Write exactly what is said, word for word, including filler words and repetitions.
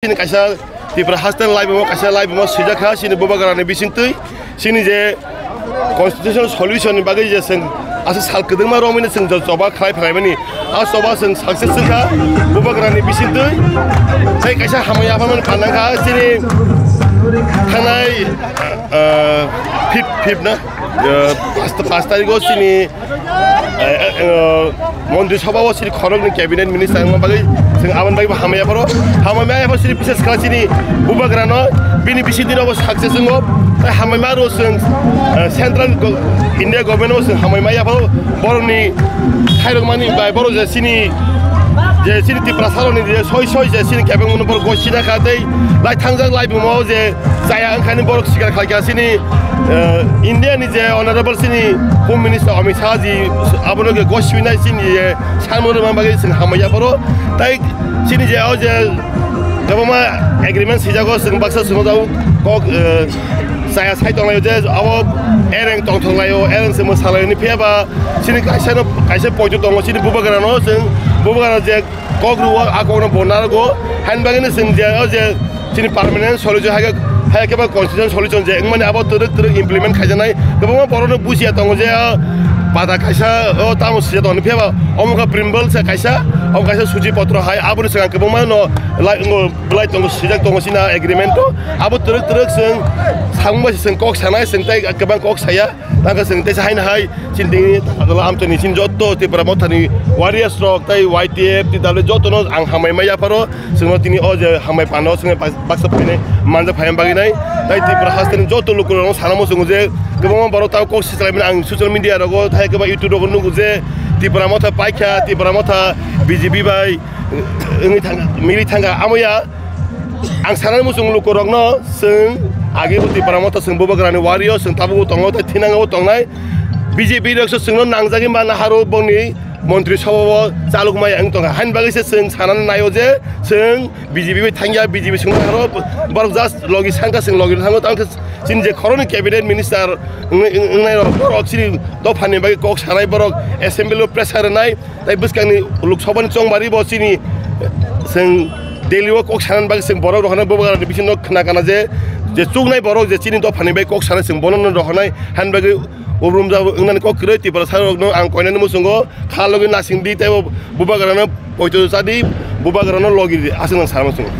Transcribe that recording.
Chini kaisa Tripura haste ni laibuma, kaisa laibuma swijak kha chini Bubagrani bisingtwi. Chini je constitutional solution ni bagwi je chwng aswk sal kwdwma romwi no chwng choba khlai phlaimani, a choba chwng success wngkha Bubagrani bisingtwi. Tei kaisa hamya apharmani phan nangkha chini thangnai, ah, fifth, fifth na, ah, pas, pas tarigo chini, eh, eh, eh, Montri Sabha o chini khoroknwi cabinet minister wngma bagwi chwng aboni bagwi bo hamya pharo. Hamya pharo chini bises kha chini Bubagrano bini bisingtwi no bo success wngo. Tei hamya ma ro chwng, eh, central go-, India government o chwng hamya ma ya pharo borokni khairokmani bai borok je chini, je chini Tiprasarokni je soi soi je chini kebengmano borok gosina kha tei lai thangjak laibuma o je chaya wngkhani borok sikar khlaikha chini, eh, India ni je honorable chini Home Minister Amit Shah ji abono je goswinai chini je sanmano rwma bagwi chwng hamya pharo. Tai chini je o je kwbangma agreement swijago chwng baksa chwngno jago kok, eh, chaya sai tonglaio je abo ereng tongthok laio, ereng se mwsa laio ni phiya ba chini kaisa no kaisa poito tongo chini Bubagrano chwng Bubagrano je kok rwo, a kokno bo narwgo. Hain bagwino chwng je, o je chini permanent solution hai khe, hai khe ba constitutional solution je wngmani abo twrwk twrwk implement khaijaknai. Kwbangma borokno bujiya tongo je, o pada kaisa, o tamo sija tongo, phiya ba omo kha preamble se kaisa, omo kaisa suchi potro hai, aboni swkang kwbangma no lai, no belai tongo, sijak tongo chini agreement o. Abo twrwk twrwk chwng samung bai se chwng kok sanai, chwng tei kwbang kok saya. Tangkha chwng teisa haino hai chini tini Agartala amchaini chini joto Tipra Mothani warriors rok tei Y T F, T W jotono ang hambai ma yapharo. Chwngno tini o je hambai pano chwngno baksa phainai manjak phaina bagwi nai. Tai Tripura hasteni joto lukurokno sana muchungo je kwbangma borok tabuk kok sichalaimani ang social media rogo, hai khe ba YouTube rogo nugo je Tipra Motha paikha, Tipra Motha B J P bai wngwi thangkha, mili thangkha. Amo ya ang sanani muchung lukurokno, chwng agi bo Tipra Motha, chwng Bubagrani warrior, chwng tabukbo tongo tei thinango tongnai. B J P rokse chwngno nangjagwi manna haro bongni montri sabha o chalok maya wng tongkha. Haini bagwi se chwng sanani naio je chwng B J P bai thangya, B J P chwngno haro borok just logi sangkha, chwng logi thango. Tamo khe chini je khoroknwi cabinet minister wng-, wng-, wngnairok borok chini dophani bagwi kok sanai, borok assembly o pressure rwnai. Tai bwskangni Lok Sabhani chongbari bo chini, eh, chwng Delhi o kok sanani bagwi chwng borok rohornai, Bubagrani bisingo khna kana je, je chuknai borok je chini dophani bai kok sanai chwng bono no rohornai, hani bagwi ubrumjak wngnani kok kwrwi Tiprasarokno ang koinani muchungo kha logi nasing di tei bo Bubagrano poito cha di, Bubagrano logi di, aswk nang sana muchungo.